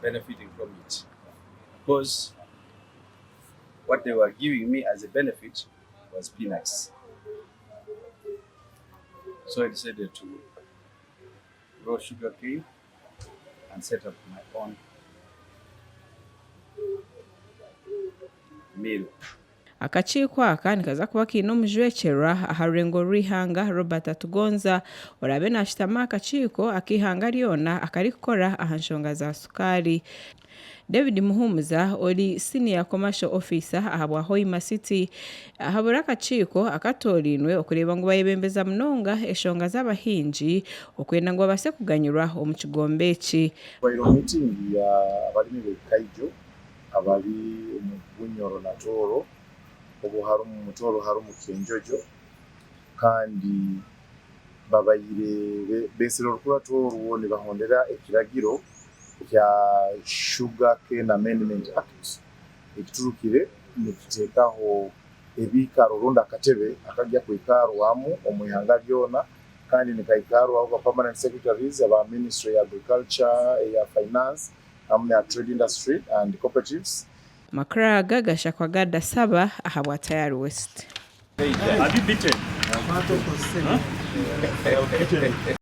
benefiting from it because what they were giving me as a benefit was peanuts. So I decided to grow sugar cane and set up my own mill. Akakiiko aka nikaza kuba kaine omujwekyerwa aha rurengo rw'eihanga Robert Atugonza oraabe naashutama aha kakiiko ak'eihanga ryona akarikukora aha nshonga za sukaari. David Muhumuza ori Senior Commercial Officer ahabwa Hoima City ahabura akakiiko akatoorainwe okureeba ngu bayebembeza munonga eshonga z'abahingi okwenda ngu babaase kuganyirwa omu kigombe eki. Habaire miitingi ya abarimi b'ebikaijo abari omu Bunyoro na Tooro obwo harimu Tooro harimu Kyenjojo kandi babaire beetsire orukurato orwo nibahondera ekiragiro kya Sugar Cane Amendment Act ekiturukire nikiteekaho ebiikaro rundi akatebe akagya kwikaarwamu omu ihanga ryona kandi nikaikaarwaho ba Permanent Secretaries aba Ministry ya Agriculture, eya Finance hamwe n'eya Trade Industry and Cooperatives. Amakuru aga gashakwa Gada Saba ahabwa Tayari West. Have you beaten? Huh?